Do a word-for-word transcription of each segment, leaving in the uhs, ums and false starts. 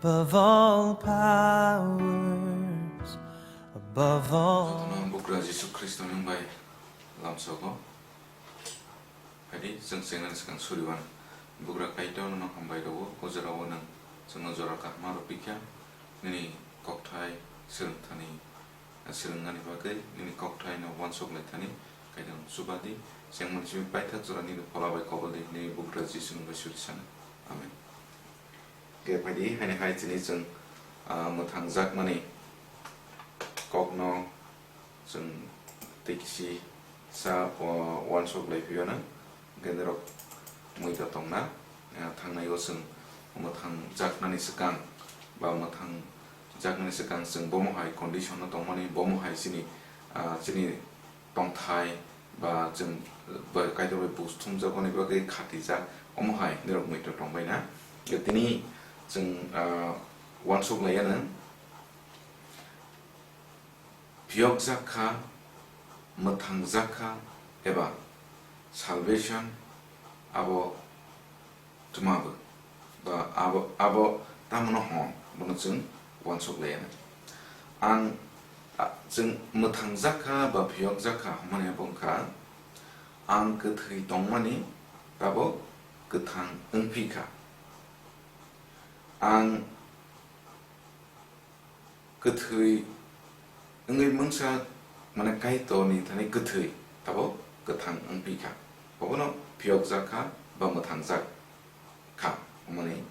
Above all powers, above all. Jotono Bugra Jisu Khristo ni bai lamsogo. Phaidi, chwng chengnani swkang suriwan. Bugra Kaitor, nono hambai rwo, o jorao nwng chwngno jora kaham rw pikha, nini kokthai swrwngthani swrwngnani bagwi nini kokthai no uansuk lai thani Kaitor chubadi, chengmani simi paithak jora nini phola bai kobol di, nini Bugra Jisu ni bai suri sana. Amen. Khe phaidi, haini hai chini chwng, ah, mwthangjakmani kokno chwng tei kisi sa, ah, uansuk lai phiyano, hwnkhe norok muido tongna, ah, thangnai o chwng mwthangjaknani swkang ba mwthang jaknani swkang chwng bomo hai condition o tongmani, bomo hai chini, ah, chini tongthai ba chwng, ba Kaitor bai buj thumjakmani bagwi khatijak, omo hai norok muitu tongbaina. Tini chwng, ah, uansuk laiya nwng phiyokjak kha, mwthangjak kha, eba salvation abo twma bo, ba abo, abo tamo no hwn, bono chwng uansuk laiya na. Ang, a, chwng mwthangjak kha ba phiyokjak kha hwnmani abo wng kha, ang kwthwi tongmani tabuk kwthang wng phi kha. Ang kwthwi wngwi mungsa, mane Kaitorni thani kwthwi, tabuk kwthang wng phi kha. Obono phiyokjak kha ba mwthangjak kha hwnmani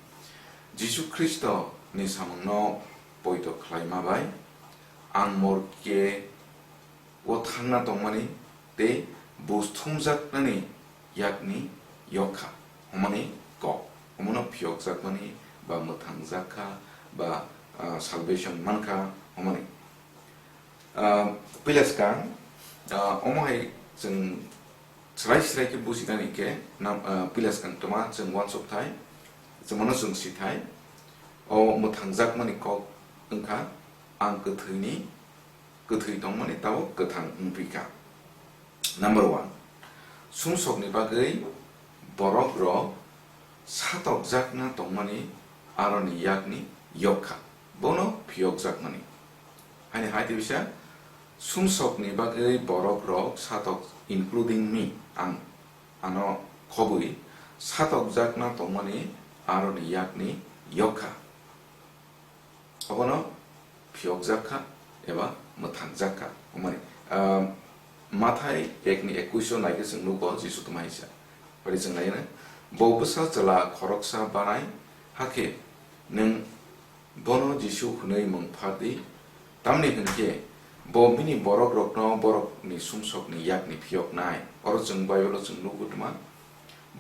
Jisu Khristoni samungno poito khlaima bai ang morke o thangna tongmani tei buj thumjaknani yakni yok kha hwnmani kok. Omono phiyokjakmani ba mwthangjak kha ba, ah, salvation man kha hwnmani. Ah, puila swkang, ah, omo hai chwng srai srai khe bujinani khe nam, ah, puila swkang twma chwng uansuk thai, chwngmano chwng si thai. O mwthangjakmani kok wng kha, ang kwthwini, kwthwi tongmani tabuk kwthang wng phi kha. Number one, sumsokni bagwi borokrok satokjakna tongmani aroni yakni yok kha, bono phiyokjakmani. Haini hai tibisa, sumsokni bagwi borokrok satok, including me, ang ano khobwi satokjakna tongmani aroni yakni yok kha. Obono phiyokjak kha eba mwthangjak kha hwnmani. Ah, Mathai ekni ekwis o naikhe chwng nugo Jisu tongma hai sa. Ori chwng nai, bo bwsa chwla khoroksa banai, hakhe nwng bono Jisu hwnwi mung phar di, tamni hwn khe bo bini borokrokno borokni sumsokni yakni phiyoknai. Oro chwng Bible o chwng nugo tma,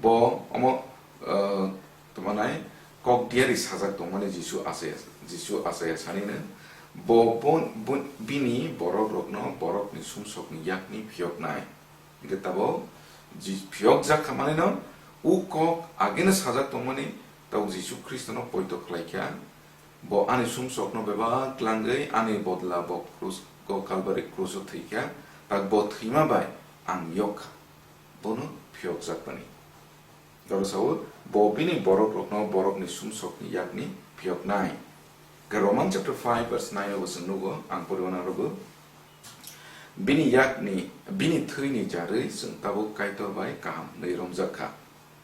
bo omo, ah, tongmanai kok diari sajak tongmani Jisu achai, Jisu achai sanino bo, bo, bo bini borokrokno borokni sumsokni yakni phiyoknai. Hingke tabok ji-, phiyokjak kha manino u kok ageno sajak tongmani tabok Jisu Khristono poito khlai kha. Bo ani sumsokno bebak tlangwi ani bodla bo krus, o Kalbari kruso thwi kha. Tak bo thwima bai ang yok kha. Bono phiyokjakmani. Oro sao, bo bini borokrokno borokni sumsokni yakni phiyoknai. Khe Roman chapter five verse nine o bo chwng nugo, ang poriwana rwgo. Bini yakni, bini thwini jarwi chwng tabuk Kaitor bai kaham hwnwi romjak kha.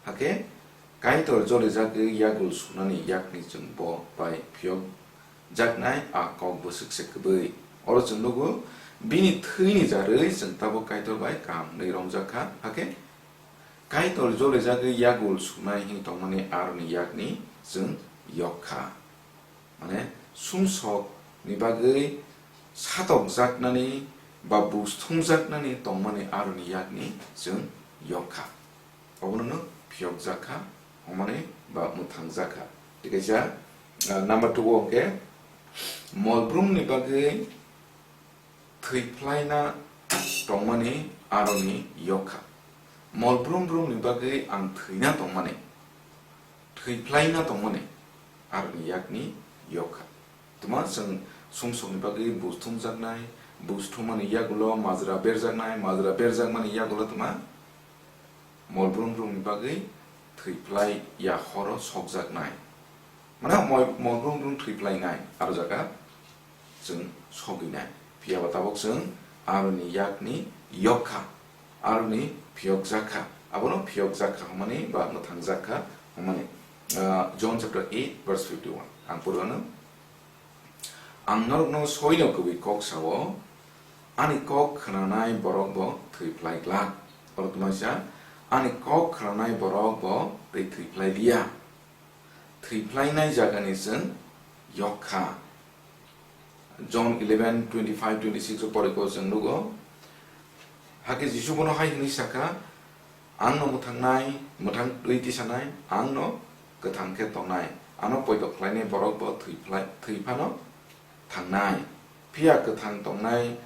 Hakhe Kaitor jolijagwi yagul sunani yakni chwng bo bai phiyok jaknai a kok bwswk se kwbwi. Oro chwng nugo, bini thwini jarwi chwng tabuk Kaitor bai kaham hwnwi romjak kha, hakhe Kaitor jolijagwi yagul suknai hwnwi tongmani aroni yakni chwng yok kha. Mane, sumsokni bagwi satokjaknani ba buj thumjaknani tongmani aroni yakni chwng yok kha. Obono no phiyokjak kha, hwnmani ba mwthangjak kha. Tei kaisa, ah, number two o hwnkhe, mol brumni bagwi thwi phlaina tongmani aroni yok kha. Mol brum brumni bagwi ang thwina tongmani, thwi phlaina tongmani aroni yakni yok kha. Tuma chwng sumsokni bagwi buj thumjaknai, buj thummani yagulo majra berjaknai, majra berjakmani yagulo tuma mol brum brumni bagwi thwi phlai ya horo sokjaknai. Mane moi-, moi brung brung thwi phlainai, aro jaga chwng sogwinai. Phiya ba tabok chwng aroni yakni yok kha, aroni phiyok jak kha. Abono phiyok jak kha hwnmani ba mwthang jak kha hwnmani. Ah, John chapter eight verse fifty-one. Ang pori ano, "Ang norokno soino kwbwi kok sao, ani kok khnanai borok bo thwi phlai glak." Oro tongmani sa, "Ani kok khnanai borok bo tei thwi phlai liya." Thwi phlainai jagani chwng yok kha. John eleven twenty-five, twenty-six o porikho chwng nugo. Hakhe Jisu bono hai hwnwi sakha, "Ang no mwthangnai, mwthang twi tisanai, ang no kwthang khe tongnai, ano poito khlainai borok bo thwi phlai, thwi phano thangnai. Phiya kwthang tongnai,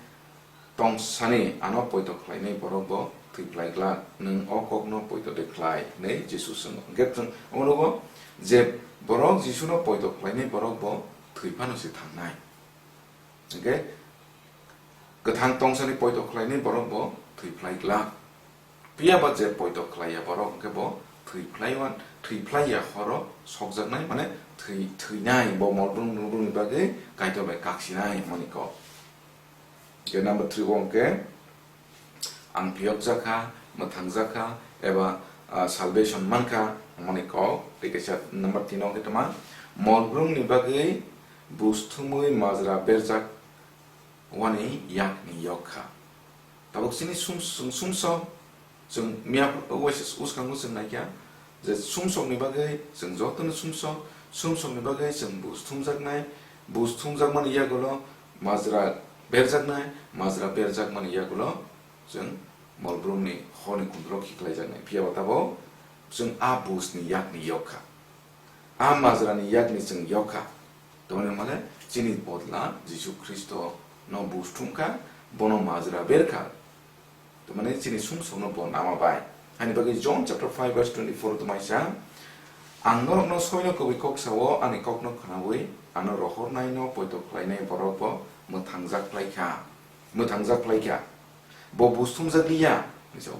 tongsani ano poito khlainai borok bo thwi phlai glak, nwng o kokno poito de khlai?" hwnwi Jisu swngo. Hwnkhe chwng omo nugo je borok Jisuno poito khlainai borok bo thwi phano se thangnai. Hwnkhe kwthang tongsani poito khlainai borok bo thwi phlai glak. Phiya ba je poito khlaiya borok hwnkhe bo thwi phlaiwan, thwi phlaiya horo sokjaknai, mane thwi, thwinai, bo mol brung brung brungni bagwi Kaitor bai kaksinai hwnmani kok. Hwnkhe number three o hwnkhe, "Ang phiyok jakha, mwthang jakha, eba, ah, salvation mankha," hwnmani kok. Tei kaisa number tin o hwnkhe tongma, mol brumni bagwi bus thumwi majra berjak wani yakni yok kha. Tabuk chini sum-, sum-, sumsok, chwng miya waisa uskango chwng naikha, je sumsokni bagwi chwng jotono sumsok, sumsokni bagwi chwng bus thumjaknai, bus thumjakmani yagulo majra berjaknai, majra berjakmani yagulo chwng mol brumni horni kundro khiklaijaknai. Phiya ba tabuk chwng a busni yakni yok kha. A majrani yakni chwng yok kha. Tamoni hwnmale chini bodla Jisu Khristo no bus thumkha, bono majra berkha. Tamoni chini sumsokno bo nama bai. Hani bagwi John chapter five verse twenty-four tongmani sa, "Ang norokno soino kwbwi kok sao, ani kokno khnaui ano rohornaino poito khlainai borok bo mwthangjak khlaikha, mwthangjak khlaikha." Bo bus thumjak liya,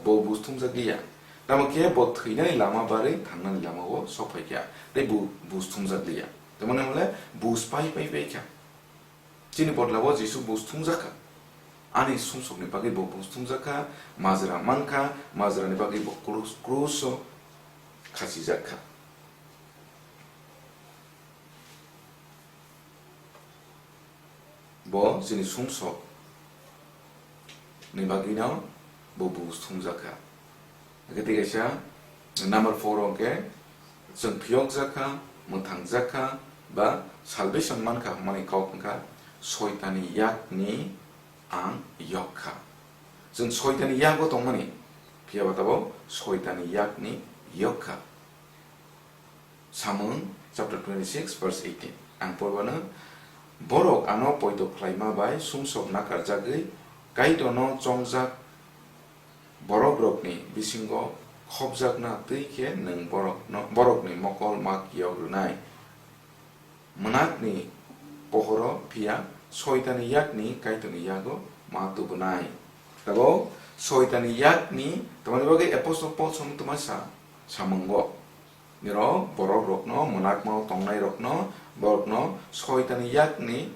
bo bus thumjak liya. Tamo khe bo thwinani lama barwi thangnani lama o sok phai kha, tei bo bus thumjak liya. Tamoni hwnmale bus pai pai pai kha. Chini bodla o Jisu bus thumjak kha. Ani sumsokni bagwi bo bus thumjak kha, majra man kha, majrani bagwi bo krus, krus o khachijak kha. Bo chini sumsok ni bagwino bo bus thumjak kha. Hwnkhe tei kaisa number four o hwnkhe chwng phiyokjak kha, mwthangjak kha, ba salvation man kha hwnmani kok wngkha Soitani yakni ang yok kha. Chwng Soitani yago tongmani, phiya ba tabuk Soitani yakni yok kha. Samung chapter twenty-six verse eighteen. Ang porwano, "Borok ano poito khlaima bai sumsok nakarjagwi Kaitorno chongjak borokrokni bisingo khopjakna twi khe nwng borokno, borokni mokol ma kiyok rwnai. Mwnakni pohoro phiya Soitani yakni Kaitorni yago ma tubunai." Tabuk Soitani yakni, tamoni bagwi Apostle Paul samung tongma sa, samungo. Nirok borokrokno, mwnakmao tongnairokno, borokno Soitani yakni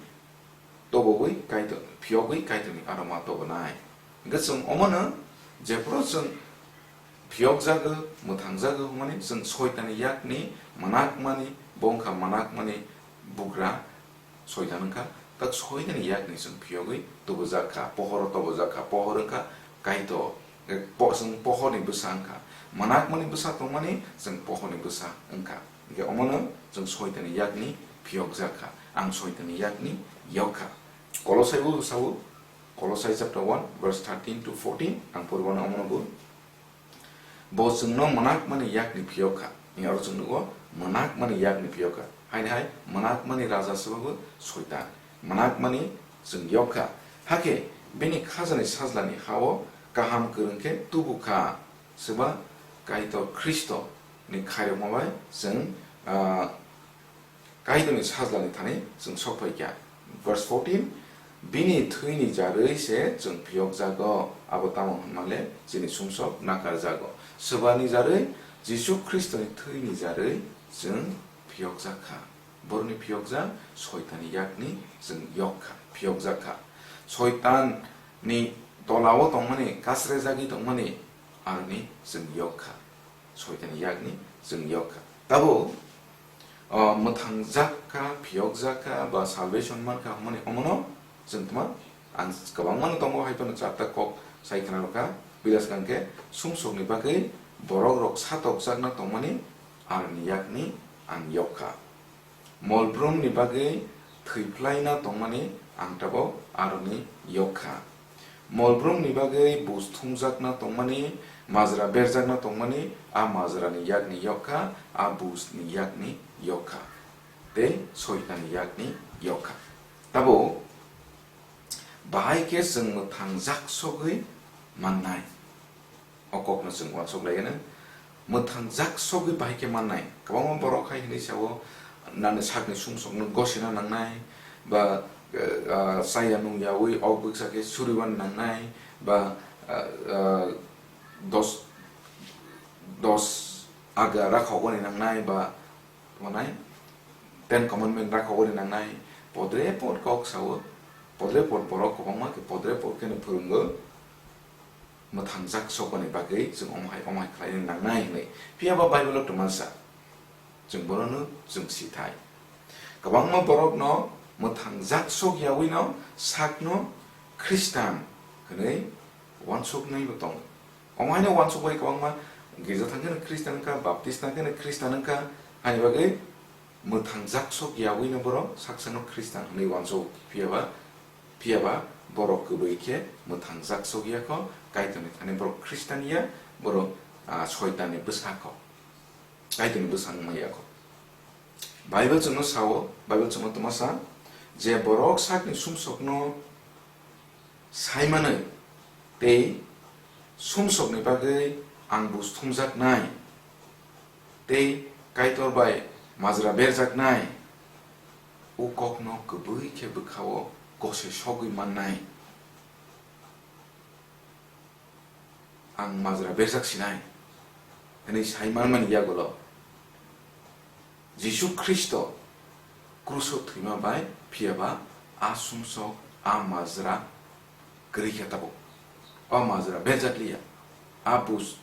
tobogwi Kaitor, phiyogwi Kaitorni aro ma tobonai. Hwnkhe chwng omono jephuru chwng phiyokjago, mwthangjago hwnmani chwng Soitani yakni mwnakmani, bo wngkha mwnakmani bugra, Soitan wngkha, tak Soitani yakni chwng phiyogwi tubujak kha, pohoro tobujak kha, pohor wngkha Kaitor, eh, po-, chwng pohorni bwsa wngkha, mwnakmani bwsa tongmani chwng pohorni bwsa wngkha. Hwnkhe omono chwng Soitani yakni phiyokjak kha, ang Soitani yakni yok kha. Kolosaibo sao, Kolosai chapter one verse thirteen to fourteen, ang poribano omono bo. Bo chwngno mwnakmani yakni phiyok kha. Ni oro chwng nugo, mwnakmani yakni phiyok kha. Haini hai mwnakmani raja swbago Soitan. Mwnakmani chwng yok kha. Hakhe bini khajani sajlani ha-o kaham kwrwng khe tubu kha. Swba Kaitor Khristo ni khairokma bai chwng, ah, Kaitorni sajlani thani chwng sok phai kha. Verse fourteen, "Bini thwini jarwi se chwng phiyokjago, abo tamo hwnmale chini sumsok nakarjago." Swbani jarwi, Jisu Khristoni thwini jarwi chwng phiyokjak kha. Borokni phiyokjak Soitanni yakni chwng yok kha, phiyokjak kha. Soitanni tolao tongmani, kasrejagwi tongmani aroni chwng yok kha. Soitanni yakni chwng yok kha. Tabuk, o, mwthangjak kha, phiyokjak kha, ba salvation man kha hwnmani omono chwng tma, ang kwbangmano tongo, hai phano charta kok sai khna rwkha. Puila swkang khe sumsokni bagwi borokrok satokjakna tongmani aroni yakni ang yok kha. Molbrumni bagwi thwi phlaina tongmani ang tabuk aroni yok kha. Molbrumni bagwi bus thumjakna tongmani, majra berjakna tongmani, a majrani yakni yok kha, a busni yakni yok kha, tei Soitanni yakni yok kha. Tabuk bahai khe chwng mwthangjak sogwi mannai. O kokno chwng uansuk lai gana. Mwthangjak sogwi bahai khe mannai. Kwbangma borok hai hwnwi sao, nani sakni sumsokno gosina nangnai, ba, eh, ah, chaya nung yaui ok bwksa khe suriwan nangnai, ba, ah, ah, dos, dos aga rakhogwani nangnai, ba, manai, Ten Commandment rakhogwani nangnai, podre pod kok sao, podre pod borok kwbangma khe podre pod kheno phwrwngo. Mwthangjak sokmani bagwi chwng omo hai, omo hai khlaina nangnai hwnwi. Phiya ba Bible-o twma sa, chwng bono chwng si thai. Kwbangma borokno mwthangjak sok yaui no sakno Khristan hwnwi uansuknai bo tongo. Omo haino uansuk bai kwbangma girja thang kheno Khristan wngkha, Baptist thang kheno Khristan wngkha, haini bagwi mwthangjak sok yaui no borok saksano Khristan hwnwi uansuk. Phiya ba, phiya ba borok kwbwi khe mwthangjak sok ya kho, Kaitorni thani borok Khristan ya, borok, ah, Soitanni bwsa kho, Kaitorni bwsa wngma ya kho. Bible chwngno sao, Bible chwngno twma sa, je borok sakni sumsokno saimanwi tei sumsokni bagwi ang bus thumjaknai tei Kaitor bai majra berjaknai, o kokno kwbwi khe bwkha-o gosoi sogwi mannai. Ang majra berjak sinai hwnwi sai manmani yagulo Jisu Khristo kruso thwima bai, phiya ba a sumsok, a majra kwrwi kha tabuk. O majra berjak liya, a bus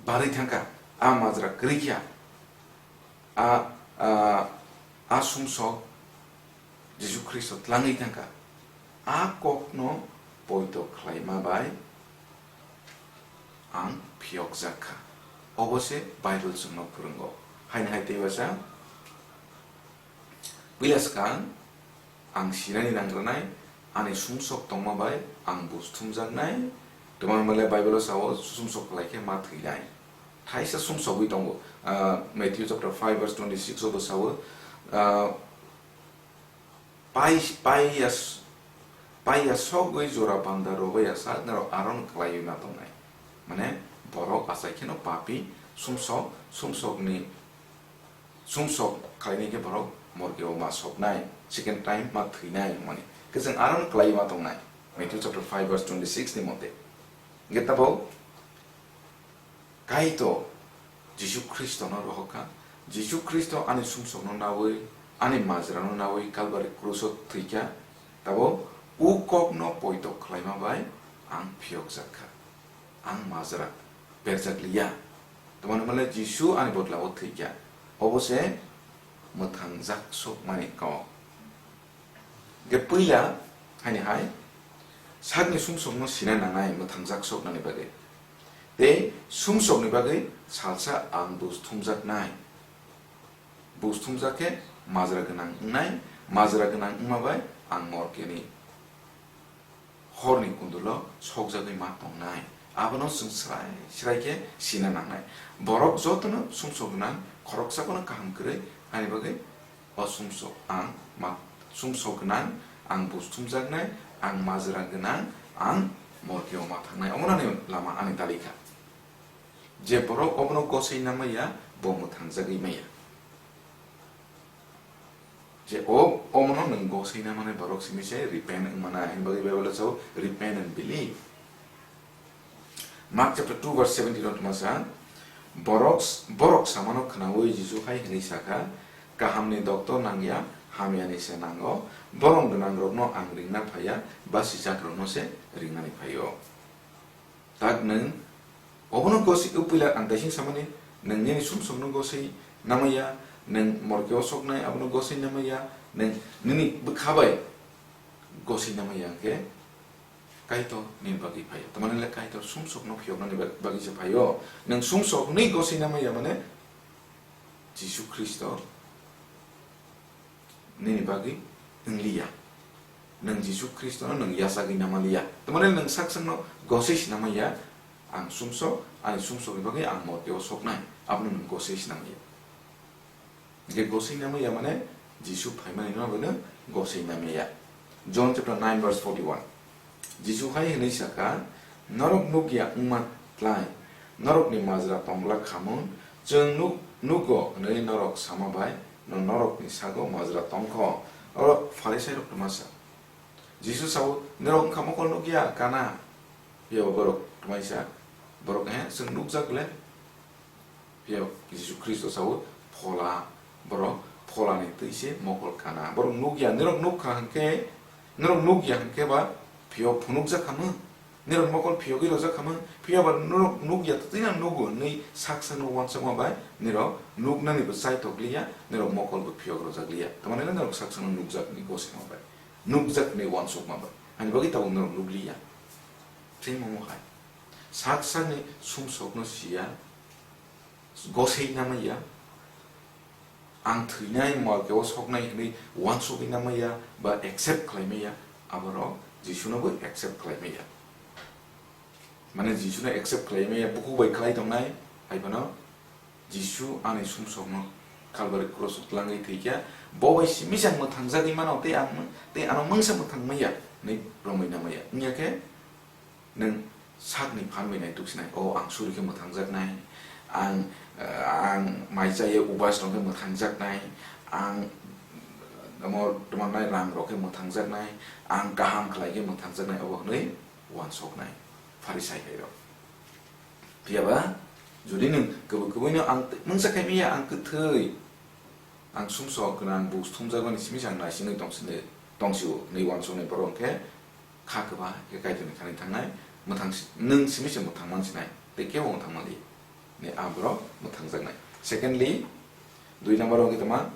barwi thangkha, a majra kwrwi kha, a, a, a sumsok Jisu Khristo tlangwi thangkha, a kokno poito khlaima bai ang phiyokjak kha. Obo se Bible chwngno phwrwngo. Haini hai tei uaisa puila swkang ang sinani nangranai, ani sumsok tongma bai ang bus thumjaknai. Twmani male Bible-o sao, sumsok khlai khe ma thwinai. Thaisa sumsokwi tongo. Ah, Matthew chapter five verse twenty-six o bo sao, ah, Pai, pai ya s-, pai ya sogwi jora banda robai ya sa, norok aron kwlaiwi ma tongnai. Mane, borok achai kheno papi, sumsok, sumsokni, sumsok khlainai khe borok morgeo ma soknai, second time ma thwinai hwnmani. Khe chwng aron kwlaiwi ma tongnai. Matthew chapter five verse twenty-six ni mote. Hwnkhe tabuk, Kaitor Jisu Khristono rohor kha. Jisu Khristo ani sumsokno naui, ani majrano naui Kalbari kruso thwikha. Tabo o kokno poito khlaima bai ang phiyokjak kha. Ang majra berjak liya. Tamoni male Jisu ani bodlao thwikha. Obo se mwthangjak sokmani kok. Hwnkhe puila haini hai sakni sumsokno sina nangnai mwthangjak soknani bagwi. Tei sumsokni bagwi salsa ang bus thumjaknai. Bus thumjak khe majra gwnang wngnai, majra gwnang wngma bai ang morgeni horni kundulo sokjagwi ma tongnai. Abono chwng srai srai khe sina nangnai. Borok jotono sumsok gwnang, khoroksa bono kaham kwrwi, ani bagwi o sumsok ang ma, sumsok gwnang, ang bus thumjaknai, ang majra gwnang, ang morgeo ma thangnai. Omono ani lama, ani dali kha. Je borok obono gosoi na maya, bo mwthangjagwi maya. Je o, omono nwng gosoi na mane borok simi se repent wng mana, hwnba Bible o sao, "Repent and believe." Mark chapter two verse seventeen o tma sa, borok, borok samano khnaui Jisu hai hwnwi sakha, Kahamni doctor nangya, hamyani se nango. Borok gwnangrokno ang ringna phaiya, basijakrokno se ringnani phaio. Tak nwng obono goswi, o puila ang kaising samani, nwng nini sumsokno goswi namaya, nwng morkeo soknai abono goswi namaya, nwng nini bwkha bai goswi namaya hwnkhe Kaitor nini bagwi phaio. Tamani le Kaitor sumsokno phiyoknani ba-, bagwi se phaio. Nwng sumsokni goswi namaya mane Jisu Khristo nini bagwi wngliya. Nwng Jisu Khristono nwng yachagwi namaliya. Tamani nwng sak sakno goswi sinamaya, ang sumsok, ani sumsokni bagwi ang morkeo soknai. Abono nwng goswi sinamaya. Hingke goswi namaya mane Jisu phaimani no bono goswi namaya. John chapter nine verse forty-one. Jisu hai hwnwi saka, "Norok nukya wngma tlai, norokni majra tongla khamung, chwng nuk-, nugo hwnwi norok sama bai no norokni sago majra tongkho." Oro Pharisairok twma sa. Jisu sao, "Norok wngkha mokol nukya kana?" Phiya borok twmai sa, borok, "He, chwng nukjak le." Phiya Jisu Khristo sao, "Phola, borok pholani twi se mokol kana. Borok nukya, norok nukha hwnkhe, norok nukya hwnkhe ba phiyok phunukjak khamung. Norok mokol phiyogwi rojak khamung. Phiya ba norok nukya twi no nugo hwnwi sak sakno uansukma bai norok nuknani bo chai tokliya, norok mokol bo phiyok rojak liya. Tamani norok sak sakno nukjak hwnwi gosima bai, nukjak hwnwi uansukma bai. Ani bagwi tabuk norok nukliya." Tei omo hai sak sakni sumsokno siya, gosei namaya, ang thwinai, morkeo soknai hwnwi uansugwi namaya ba accept khlaimaya, aborok Jisunobo accept khlaimaya. Mane Jisuno accept khlaimaya, bukhuk bai khlai tongnai, hai phano Jisu ani sumsokno Kalbari krus o twlangwi thwikha, bo bai simi se ang mwthangjagwi mano, tei ang, tei ano mungsa mwthangmaya, hwnwi romwi namaya. Wngya khe, nwng sakni phan bai naituk sinai, "O, ang suri khe mwthangjaknai, ang, eh, ang mai chaya ubas rok khe mwthangjaknai, ang, eh, omo twmannai rang rok khe mwthangjaknai, ang kaham khlai khe mwthangjaknai," obo hwnwi uansuknai Pharisai hai rok. Phiya ba, jodi nwng kwbwi kwbwino ang t-, mungsa khai maya, ang kwthwi, ang sumsok gwnang, buj thumjakmani simi se ang naisingwi tongsi-, tongsio hwnwi uansuknai borok hwnkhe, kha kwbang khe Kaitorni thani thangnai, mwthang si-, nwng simi se mwthang man sinai, tei kebo mwthang man li, hwnwi a borok mwthangjaknai. Secondly, dui number o hwnkhe tongma,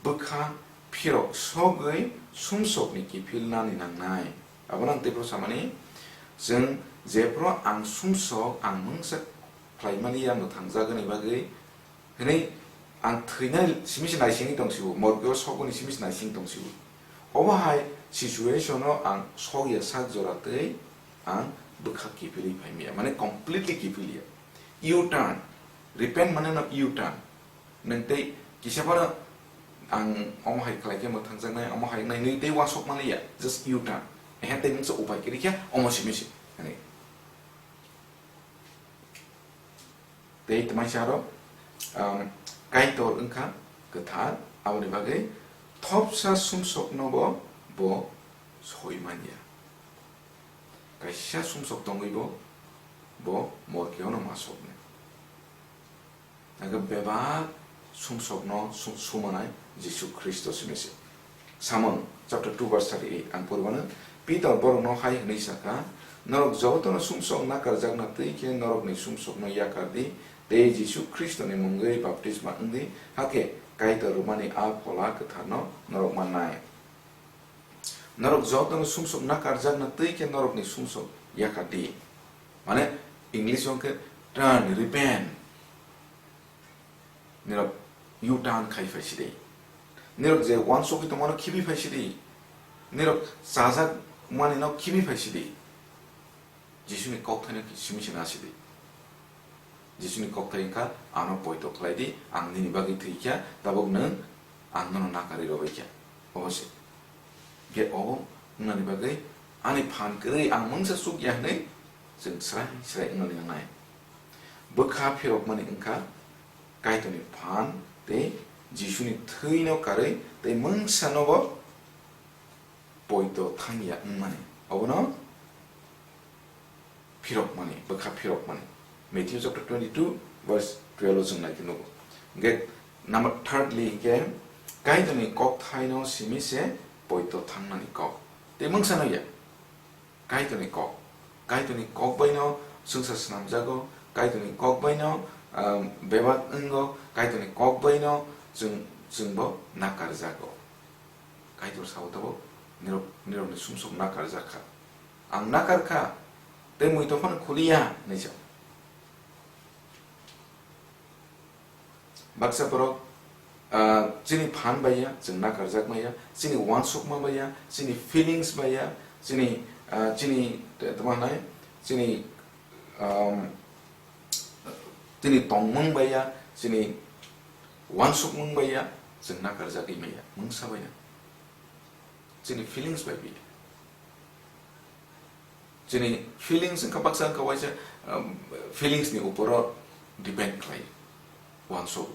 bwkha phirok sogwi sumsokni kiphil nani nangnai. Abono ang teibo samani, chwng jephru ang sumsok, ang mungsa khlaimani ya mwthangjagani bagwi, hwnwi ang thwinai simi se naisingwi tongsibo, morgeo sokgwini simi se naising tongsibo. Obo hai situation o ang sokya sak jora tei ang bwkha kiphilwi phaimaya, mane completely kiphilya. U-turn, repent mane no U-turn. Nwng tei kisa phano ang omo hai khlai khe mwthangjaknai, omo hai wngnai, nwi tei uansuk manliya, just U-turn. Ehe tei mungsa upai kwrwi khe omo simi se, hwnwi. Tei twmaisa aro, um, Kaitor wngkha kwthar, aboni bagwi thopsa sumsokno bo, bo soi manya. Kaisa sumsok tongwi bo, bo morkeono ma soknai. Hingkhe bebak sumsokno su-, sumanai Jisu Khristo simi se. Samung chapter two verse thirty-eight ang pori mano, Pitor borokno hai hwnwi sakha, "Norok jotono sumsok nakarjakna twi khe norokni sumsokno yakar di, tei Jisu Khristoni mungwi baptisma wng di, hakhe Kaitor rwmani a Phola Kwtharno norok mannai." Norok jotono sumsok nakarjakna twi khe norokni sumsok yakar di. Mane, English o hwnkhe turn, repent. Nirok U-turn khai phai sidi. Nirok je uansugwi tongmano khibi phai sidi. Nirok chajak manino khibi phai sidi. Jisuni kokthaino simi se na sidi. Jisuni kokthai wngkha, "Ano poito khlai di, ang nini bagwi thwi kha, tabuk nwng ang nono nakarwi rwbai kha." Obo se. Ge obo wngnani bagwi ani phan kwrwi ang mungsa chuk ya hwnwi chwng srai srai wngnani nangnai. Bwkha phirokmani wngkha Kaitorni phan tei Jisuni thwino karwi tei mungsa nobo poito thangya wngmani. Obono phirokmani, bwkha phirokmani. Matthew chapter twenty-two verse twelve o chwng nai khe nugo. Hwnkhe Number thirdly hinkhe, Kaitorni kokthaino simi se poito thangnani kok. Tei mungsa no ya. Kaitorni kok. Kaitorni kok baino swngsa swnamjago, Kaitorni kok baino, um, bebak wngo, Kaitorni kok baino chwng, chwngbo nakarjago. Kaitor sao tabuk, nirok, nirokni sumsok nakarjak kha. Ang nakar kha, tei muitok phano khuliya, hinwi sa. Baksa borok, ah, chini phan bai ya, chwng nakarjak maya, chini uansukma bai ya, chini feelings bai ya, chini, ah, chini, tma hwnai, chini, um, chini tongmung bai ya, chini uansukmung bai ya, chwng nakarjagwi maya, mungsa bai ya. Chini feelings bai bi. Chini feelings wngkha baksa wngkha waisa, um, feelings ni uporo depend khlai. Uansuk.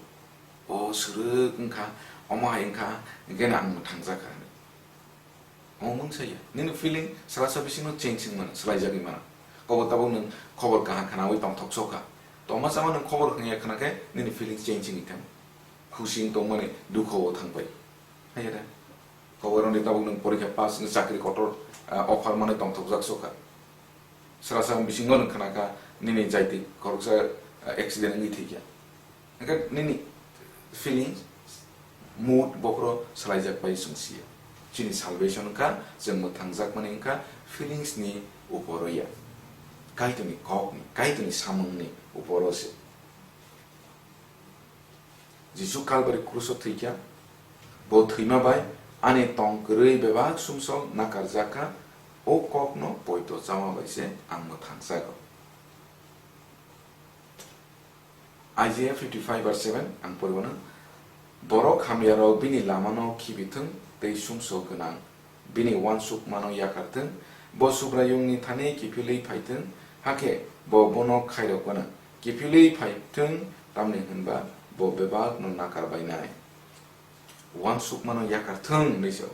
O swrwk wngkha, omo hai wngkha, hinkhe no ang mwthangjakha hinwi. Omo mungsa ya. Nini feeling salasa bisingo change wng mano, swlaijagwi mano. Kobo tabuk nwng khobor kaham khnaui tongthok sokha. Tongma sama nwng khobor khna ya khna khe nini feelings change wngwi thango. Khusi wng tongmani dukho o thangbai. Haiya da. Koboroni tabuk nwng porikha pass wngwi chakri kotor, ah, offer manwi tongthokjak sokha. Srasa bisingo nwng khnakha nini jaiti khoroksa, ah, accident wngwi thwikha. Hwnkhe nini feelings, mood bokhoro swlaijak bai chwng siya. Chini salvation wngkha, chwng mwthangjakmani wngkha feelings ni uporo ya. Kaitorni kokni, Kaitorni samungni uporo se. Jisu Kalbari kruso thwikha, bo thwima bai ani tong kwrwi bebak sumsok nakarjak kha, o kokno poito chama bai se ang mwthangjago. Isaiah fifty-five verse seven ang poribano, borok hamyarok bini lamano khibi thung tei sumsok gwnang bini uansukmano yakar thung, bo Subraiyungni thani kiphilwi phai thung, hakhe bo bono khairok gwnang. Kiphilwi phai thung, tamni hwnba bo bebakno nakar bainai. Uansukmano yakar thung hinwi sao.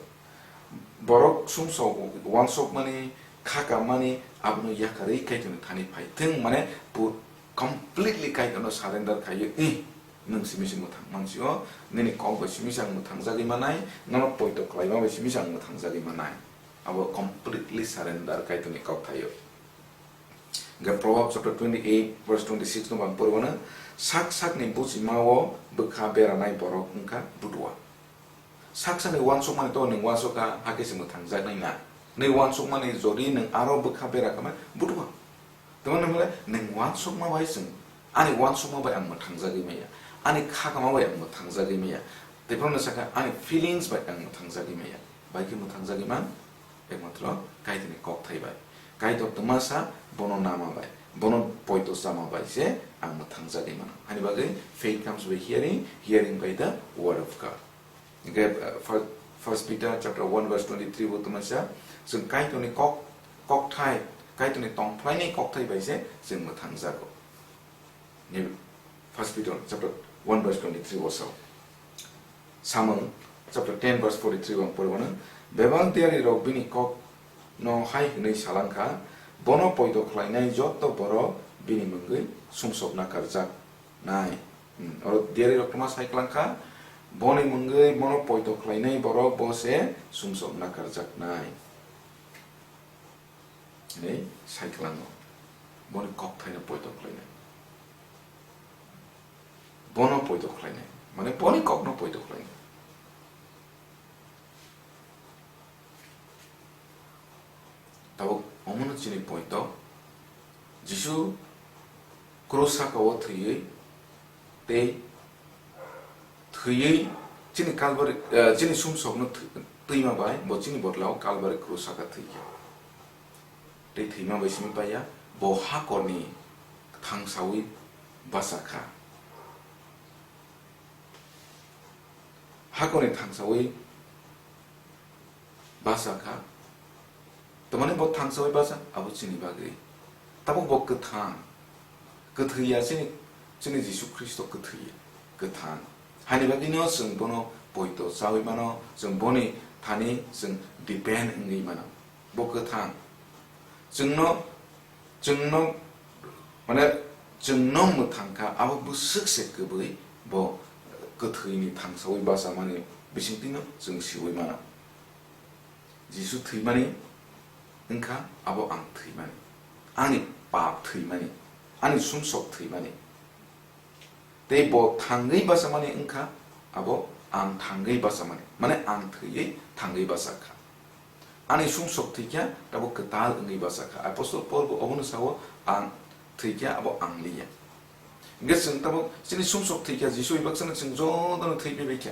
Borok sumsok uansukmani, khakamani, abono yakarwi Kaitorni thani phai thung, mane pu-, completely Kaitorno surrender khaiwi, "Ih, nwng simi se mwthang mansio, nini kok bai simi se ang mwthangjagwi manai, nono poito khlaima bai simi se ang mwthangjagwi manai." Abo completely surrender Kaitorni kok thaio. Hingke Proverbs chapter twenty-eight verse twenty-six no bang poribano, sak sakni bujima o bwkha beranai borok wngkha butua. Sak sakni uansukmani to nwng uansukha, hakhe se mwthangjaknai na. Nini uansukmani jodi nwng aro bwkha bera kama butua. Tamo nwng hwnle nwng uansukma bai chwng, ani uansukma bai ang mwthangjagwi maya, ani khakama bai ang mwthangjagwi maya, tei bono sakha ani feelings bai ang mwthangjagwi maya. Bai khe mwthangjagwi man? Ekmatro Kaitorni kokthai bai. Kaitor twmasa bono nama bai, bono poito chama bai se ang mwthangjagwi mano. Hani bagwi faith comes by hearing, hearing by the word of God. Hingke, uh, fir-, First Peter chapter one verse twenty-three bo twmasa, chwng Kaitorni kok, kokthai, Kaitorni tongphlaini kokthai bai se chwng mwthangjago. Ni First Peter chapter one verse twenty-three o sao. Samung chapter ten verse forty-three o ang poribano, bebak diari rok bini kok no hai hwnwi salangkha, bono poito khlainai joto borok bini mungwi sumsokna karjaknai. Hmm, oro diari rok toma sai klangkha, boni mungwi bono poito khlainai borok bo se sumsokna karjaknai. Hinwi sai klango. Boni kokthaino poito khlainai. Bono poito khlainai. Mane boni kokno poito khlainai. Tabuk omono chini poito. Jisu krus saka o thwiwi tei thwiwi chini Kalbari, eh, chini sumsokno thwi-, twima bai bo chini bodolao Kalbari krus saka thwikha. Tei thwima bai simi paiya, bo hakorni thangsawi bachakha. Hakorni thangsawi bachakha. Tamani bo thangsawi bacha, abo chini bagwi. Tabuk bo kwthang. Kwthwi ya chini, chini Jisu Khristo kwthwi ya. Kwthang. Hani bagwino chwng bono poito chawi mano, chwng boni thani chwng depend wngwi mano. Bo kwthang. Chwngno, chwngno, mane, chwngno mwthang kha, abo bwswk se kwbwi bo, eh, kwthwini thangsawi bachamani bisingtwino chwng siwi mano. Jisu thwimani wngkha abo ang thwimani, ani pap thwimani, ani sumsok thwimani. Tei bo thangwi bachamani wngkha abo ang thangwi bachamani, mane ang thwiwi thangwi bachakha. Ani sumsok thwikha, tabuk kwtal wngwi bachakha. Apostol Paul bo obono sao, "Ang thwikha, abo ang liya." Hingkhe chwng tabuk chini sumsok thwikha, Jisu bai baksa chwng jotono thwi phaibaikha.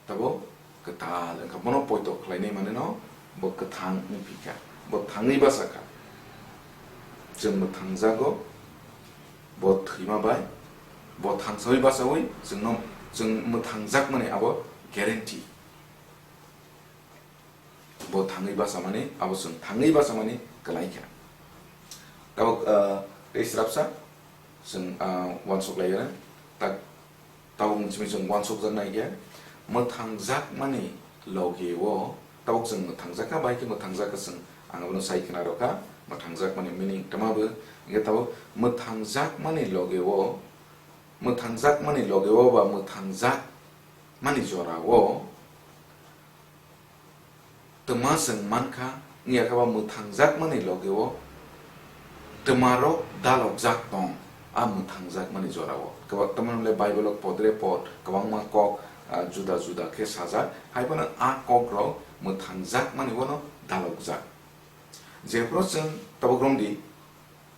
Tabuk kwtal wngkha, bono poito khlainai manwino bo kwthang wngphikha, bo thangwi bachakha. Chwng mwthangjago, bo thwima bai, bo thangsawi bachawi chwngno, chwng mwthangjakmani abo guarantee. Bo thangwi bachamani, abo chwng thangwi bachamani kwlaikha. Tabuk, ah, tei srapsa chwng, ah, uansuk laiyana, tak, tabuk chwng uansukjak naikhe, mwthangjakmani logeo, tabuk chwng mwthangjakha, bai khe mwthangjakha chwng, ang abono sai khna rwkha, mwthangjakmani meaning tama bo, hingkhe tabuk mwthangjakmani logeo, mwthangjakmani logeo ba mwthangjak mani jorao twma chwng mankha, wngya khe ba mwthangjakmani logeo twmarok dalokjak tong, a mwthangjakmani jorao. Kebo-, tamoni hwnle Bible-o podre pod kwbangma kok, ah, juda juda khe sajak, hai phano a kokrok mwthangjakmani bono dalokjak. Jephru chwng tabuk romdi,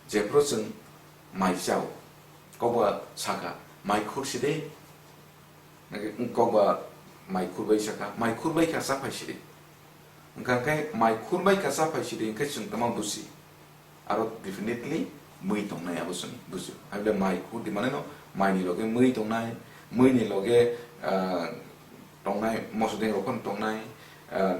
jephru chwng mai chao, kokba sakha, "Mai khur side." Kokba mai khurbai sakha, "Mai khurbai kha, cha phai sidi." Hwnkha khe mai khurbai kha, cha phai sidi hwnkhe chwng tama busi. Aro definitely mui tongnai abo chwng busi. Haibole mai khurdi mane no mai ni loge mui tongnai, mui ni loge, ah, tongnai, moso deng rok phano tongnai, ah,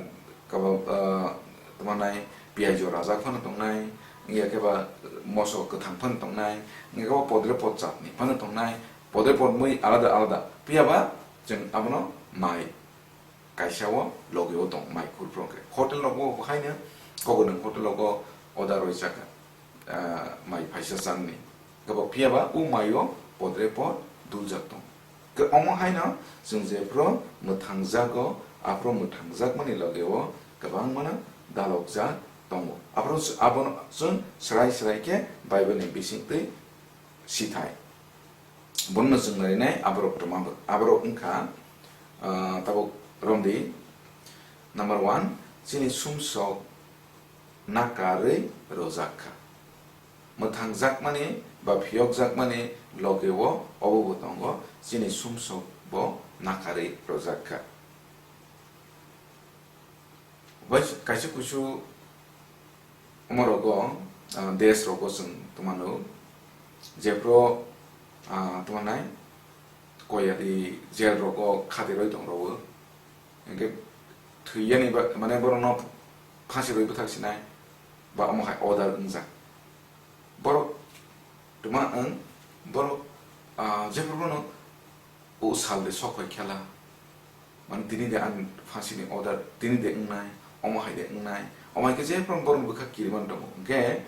kaba, ah, tama nai piyaj o rajak phano tongnai, wngya khe ba moso kwthang phano tongnai, wngya khe ba podre pod chatni phano tongnai, podre pod mui alada alada. Phiya ba chwng abono mai kaisa o loge o tong mai khur phano khe. Hotel rogo bo haino kobo nwng hotel rogo order roi chakha, ah, mai phaisa changni. Kabo phiya ba o mai o podre pod duljak tong. Khe omo haino chwng jephru mwthangjago, aphru mwthangjakmani loge o kwbangmano dalokjak tongo. Aphru abono chwng srai srai khe Bible ni bisingtwi sithai. Bono chwng narinai aborok twma bo. Aborok wngkha, ah, tabuk romdi. Number one, chini sumsok nakarwi rwjak kha. Mwthangjakmani ba phiyokjakmani loge o obo bo tongo, chini sumsok bo nakarwi rwjak kha. Bai kaisa kuisu omo rogo, ah, desh rogo chwng twmano, jephru, ah, twmanai koyadi jail rogo khatiroi tong rogo. Hingke thwiyani ba, mane borokno phansi roi bwthak sinai ba omo hai order wngjak. Borok twma wng, borok, ah, jephru bono o sal de sok phai khela. Mane tini de ang phansi ni order, tini de wngnai, omo hai de wngnai. Omo hai khe jephru borok bwkha kirimani tongo. Hingke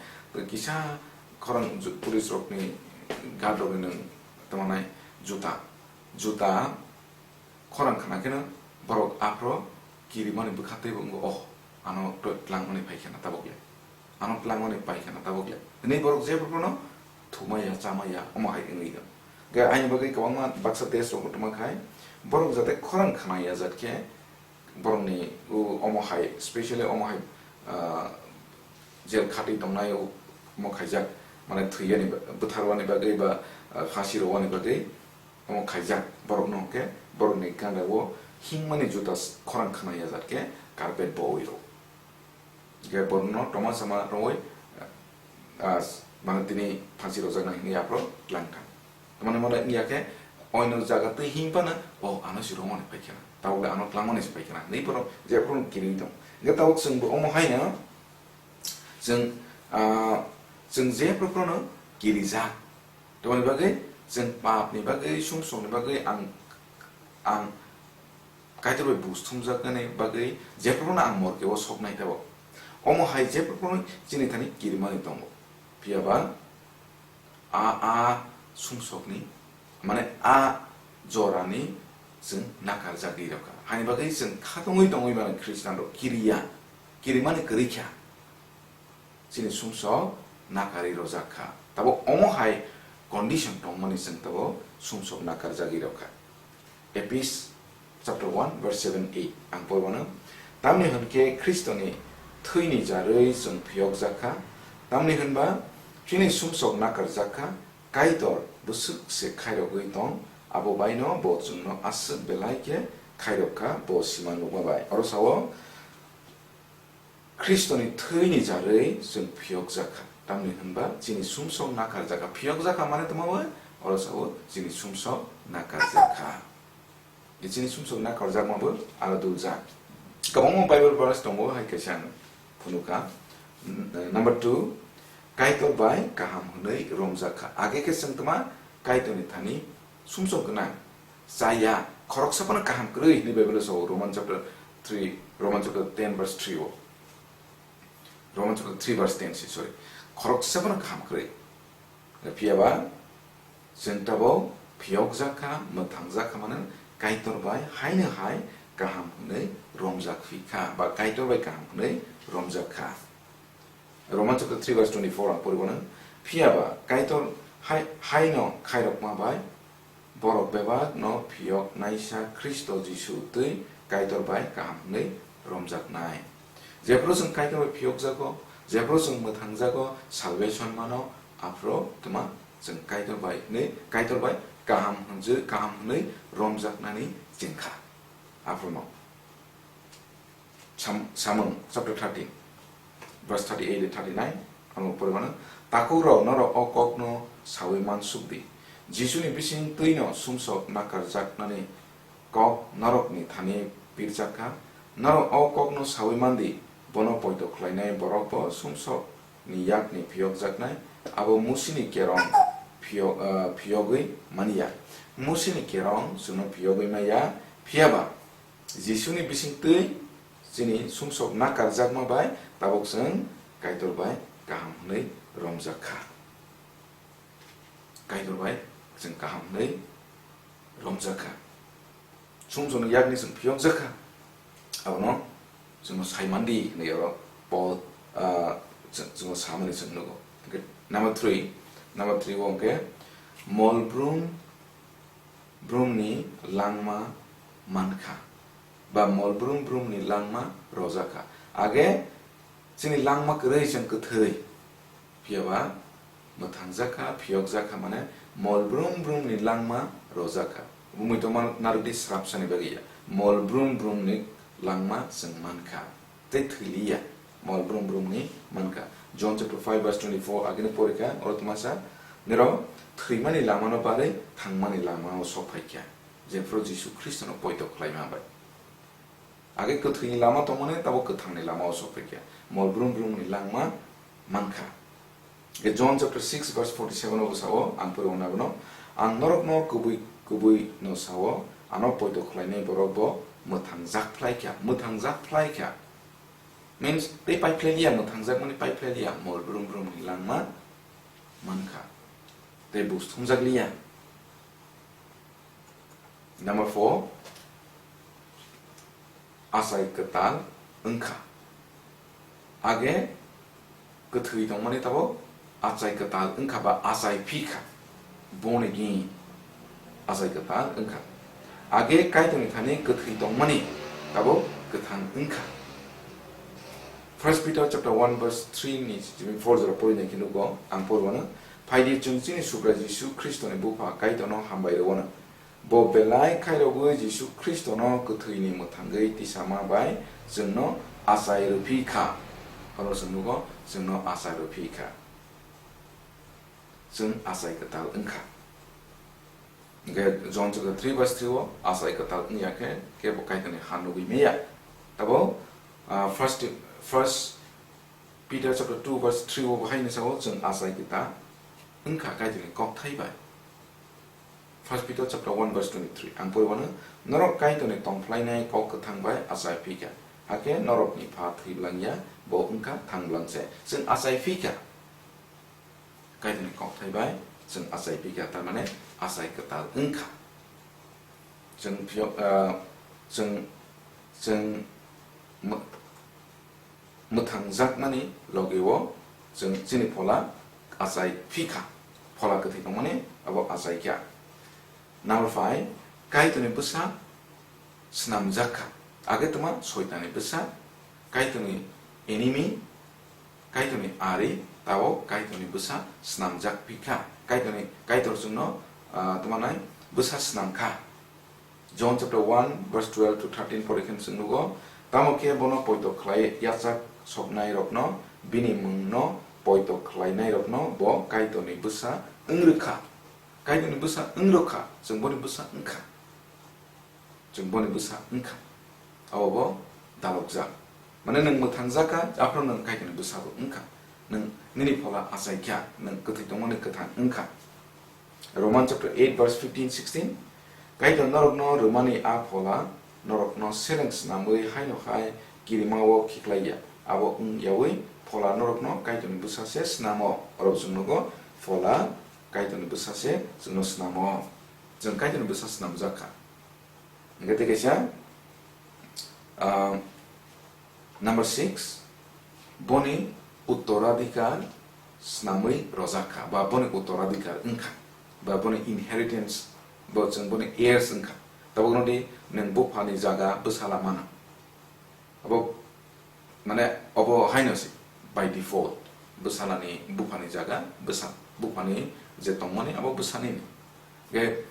kisa khorang ju-, police rokni guard rokni nwng tongmanai juta. Juta khorang khna kheno borok aphro kirimani bwkha teibo wngo, "Oh, ano to twlangmani phai kheno tabuk le, ano twlangmani pai kheno tabuk le," hwnwi borok jephru bono thumaya, chamaya, omo hai wngwi tong. Hwnkhe ayang bagwi kwbangma baksa test rok tongma khai borok jate khorang khna ya jat khe borokni o omo hai, specially omo hai, ah, jail khatwi tongnai o, omo khaijak, mane thwiyani ba-, bwtharwani bagwi ba, ah, phasi rwani bagwi omo khaijak borokno, hwnkhe borokni ganda o himani juta s-, khorang khna ya jat khe carpet bowi rw. Hwnkhe borokno toma sama rwui, ah, mane tini phansi rwjaknai hwnwi aphro tlang thang. Tamani mane wngya khe oino jaga twi him phano, "Oh, ano se romani phai khena, tabuk le ano twlangmani se phai khena," hwnwi borok jephru kiriwi tong. Hwnkhe tabuk chwngbo omo haino chwng, ah, chwng jephru phano kirijak. Tamoni bagwi chwng papni bagwi, sumsokni bagwi ang, ang Kaitor bai buj thumjaknani bagwi jephruno ang morke o soknai tabuk. Omo hai jephruno chini thani kirimani tongo. Phiya ba a, a sumsokni, mane a jorani chwng nakarjagwi rokha. Hani bagwi chwng khatungwi tongwi mano Khristianrok kiriya, kirimani kwrwi kha. Chini sumsok nakarwi rojak kha. Tabo omo hai condition tongmani chwng tabo sumsok nakarjagwi rokha. Ephis chapter one verse seven, eight ang pormano, "Tamni hwnkhe Khristoni thwini jarwi chwng phiyokjak kha, tamni hwnba chini sumsok nakarjak kha, Kaitor bwswk se khairogwi tong, abo baino bo chwngno aswk belai khe khairok kha, bo siman rwma bai." Oro sao, Khristoni thwini jarwi chwng phiyokjak kha, tamni hwnba chini sumsok nakarjak kha. Phiyokjak kha mane tongma bai, oro sao chini sumsok nakarjak kha. E chini sumsok nakarjakma bo aro duljak. Kwbangma Bible verse tongo, hai kaisa ang phunukha. N-, number two, Kaitor bai kaham hwnwi romjak kha. Age khe chwng tma Kaitorni thani sumsok gwnang. Chaya, khoroksa phano kaham kwrwi hwnwi Bible sao Roman chapter three, Roman chapter ten verse three o. Roman chapter three verse ten se, sorry. Khoroksa phano kaham kwrwi. Phiya ba, chwng tabok phiyokjak kha, mwthangjak kha mane Kaitor bai haino hai kaham hwnwi romjak phi kha, ba Kaitor bai kaham hwnwi romjak kha. Roman chapter three verse twenty-four ang poribo nang. Phiya ba, Kaitor hai, haino khairokma bai, borok bebak no phiyok naisa Khristo Jisu twi Kaitor bai kaham hwnwi romjaknai. Jephru chwng Kaitor bai phiyokjago, jephru chwng mwthangjago, salvation mano, aphru tma chwng Kaitor bai hwnwi, Kaitor bai kaham hwnjwi, kaham hwnwi romjaknani chengkha. Aphruno. Sam-, Samung chapter thirteen, verse thirty-eight to thirty-nine, ano poribo nang, "Takhuk rok, norok o kok no sawi mansuk di. Jisu ni bising twi no sumsok nakarjaknani kok norok ni thani pirjak kha. Norok o kok no sawi man di, bono poito khlainai borok bo sumsok ni yak ni phiyokjaknai, abo Musi ni kerong phiyok, ah, phiyogwi manya. Musi ni kerong chwngno phiyogwi manya, phiya ba Jisu ni bising twi chini sumsok nakarjakma bai tabok chwng Kaitor bai kaham hwnwi romjak kha." Kaitor bai chwng kaham hwnwi romjak kha. Sumsokni yakni chwng phiyokjak kha. Abono chwngno sai man di hwnwi oro Paul, ah, chwng, chwngno samani chwng nugo. Hwnkhe number three, number three o hwnkhe mol brum brumni langma mankha, ba mol brum brumni langma rojakha. Age chini langma kwrwi chwng kwthwi, phiya ba mwthangjak kha, phiyokjak kha, mane mol brum brumni langma rojakha. Bumui tongma narwkdi srapsani bagwi ya, mol brum brumni langma chwng mankha. Tei thwi liya, mol brum brumni mankha. John chapter five verse twenty-four agini porikha, oro tma sa, "Nirok thwimani lamano barwi thangmani lamao sok phaikha, jephru Jisu Khristono poito khlaima bai." Age kwthwini lama tongmani, tabo kwthangni lamao sok phaikha, mol brum brumni langma mankha. Hwnkhe John chapter six verse forty-seven o bwsao ang pori wngna bono, "Ang norokno kubui kubui no sao, ano poito khlainai borok bo mwthangjak phlai kha, mwthangjak phlai kha." Means, tei paiphlai liya, mwthangjakmani paiphlai liya, mol brum brumni langma mankha. Tei buj thumjak liya. Number four, achai kwtal wngkha. Age kwthwi tongmani tabo achai kwtal wngkha ba achai phi kha. Born again. Achai kwtal wngkha. Age Kaitorni thani kwthwi tongmani tabo kwthang wngkha. First Peter chapter one verse three ni simi four jora pori nai khe nugo, ang pori wano. Phaidi chwng chini Subrai Jisu Khristoni Bupha Kaitorno hambai rwano. Bo belai khairogwi Jisu Khristono kwthwini mwthangwi tisama bai chwngno achai rwphi kha. Oro chwng nugo, chwngno achai rwphi kha. Chwng achai kwtal wngkha. Hwnkhe John chapter three verse three o achai kwtal wngya khe, kebo Kaitorni ha nugwi manya. Tabo, ah, first, first Peter chapter two verse three o bo haino sao, chwng achai kwtal wngkha Kaitorni kokthai bai. First Peter chapter one verse twenty-three, ang pori wano, "Norok Kaitorni tongphlainai kok kwthang bai achai phi kha, hakhe norokni pha thwi blang ya, bo wngkha thang blang se." Chwng achai phi kha. Kaitorni kokthai bai chwng achai phi kha, tar mane achai kwtal wng kha. Chwng phiyok, ah, chwng, chwng mw-, mwthangjakmani logi-o chwng chini phola achai phi kha, phola kwthwi tongmani abo achai kha. Number five, Kaitorni bwsa snamjak kha. Age tongma Soitanni bwsa, Kaitorni enemy, Kaitorni ari, tabo Kaitorni bwsa snamjak phi kha. Kaitorni, Kaitor chwngno, ah, tongmanai bwsa snam kha. John chapter one verse twelve to thirteen pore khe chwng nugo, tamo khe bono poito khlai yachak soknairokno, bini mungno poito khlainairokno bo Kaitorni bwsa wng rwkha. Kaitorni bwsa wng rwkha, chwng boni bwsa wng kha. Chwng boni bwsa wng kha. Abo bo dalokjak. Mane nwng mwthangjak kha, aphuru nwng Kaitorni bwsabo wng kha. Nwng nini phola achai kha, nwng kwthwi tongmani kwthang wng kha. Roman chapter eight verse fifteen, sixteen, Kaitor norokno rwmani a phola norokno seleng snamwi haino hai kirimao khiklai ya. Abo wng yaui phola norokno Kaitorni bwsa se snamo. Oro chwng nugo phola Kaitorni bwsa se chwngno snamo. Chwng Kaitorni bwsa snamjak kha. Hingke tei kaisa, ah, number six, boni uttoradhikar snamwi rojak kha, ba boni uttoradhikar wng kha, ba boni inheritance, bo chwng boni heirs wng kha. Tabukno di nwng buphani jaga bwsala mano. Abo, mane, obo haino se, by default, bwsalani buphani jaga, bwsa, buphani je tongmani, abo bwsani ni. Ge,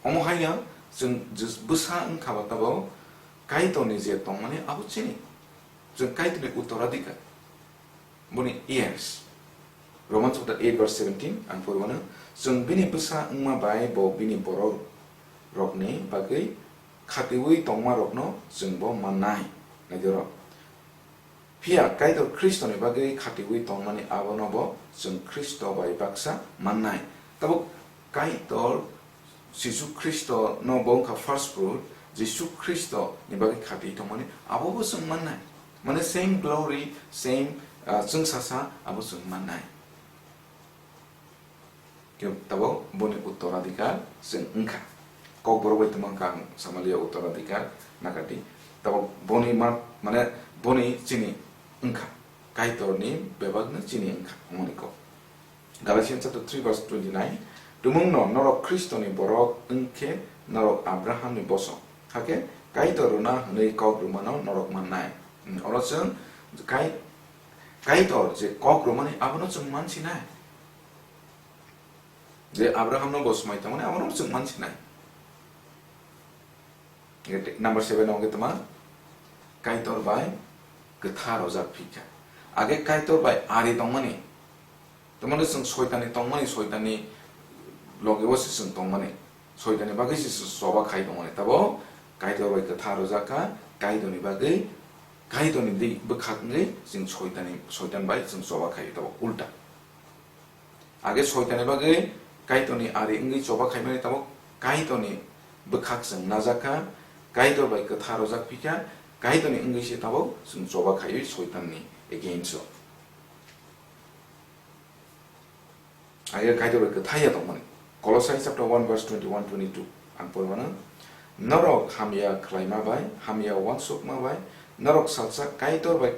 omo haino chwng je bwsa wng kha ba tabo, Kaitorni je tongmani, abo chini. Chwng Kaitorni uttoradhikar. Boni heirs. Romans chapter eight verse seventeen, ang pormano, chwng bini bwsa wngma bai bo bini borok rokni bagwi khatiui tongma rokno chwngbo mannai. Naitoro. Phiya Kaitor Khristoni bagwi khatiui tongmani abono bo chwng Khristo bai baksa mannai. Tabuk Kaitor Jisu Khristo no bo wngkha first fruit, Jisu Khristo ni bagwi khati tongmani abo bo chwng mannai. Mane same glory, same, ah, chwngsasa abo chwng mannai. Khe tabuk boni uttoradhikar chwng wngkha. Kokborok bai tongma kang samaliya uttoradhikar nakati. Tabuk boni ma, mane boni chini wngkha. Kaitorni bebakno chini wngkha, hwnmani kok. Galatians chapter three verse twenty-nine, tumungno norok Khristoni borok wngkhe norok Abrahamni bosong, hakhe Kaitor rwna hwnwi kok rwmano norok mannai. Hmm, oro chwng Kai-, Kaitor je kok rwmani abono chwng mansinai. Je Abrahamno bo swmai tongmani abono chwng mansinai. Number seven o hwnkhe tongma, Kaitor bai kwthar rojak phikha. Age Kaitor bai ari tongmani, tongmani chwng Soitanni tongmani, Soitanni logeo se chwng tongmani, Soitanni bagwi se chwng choba khai tongmani. Tabo Kaitor bai kwthar rojak kha, Kaitorni bagwi, Kaitorni di bwkhak wngwi chwng Soitanni, Soitan bai chwng choba khai tabo ulta. Age Soitanni bagwi Kaitorni ari wngwi choba khaimani tabuk Kaitorni bwkhak chwng najak kha, Kaitor bai kwthar rojak phikha, Kaitorni wngwi se tabuk chwng choba khaiwi Soitanni against o. Age Kaitor bai kwthai ya tongmani. Kolosai chapter one verse twenty-one, twenty-two ang pormano. Norok hamya khlaima bai, hamya uansukma bai, norok salsa Kaitor bai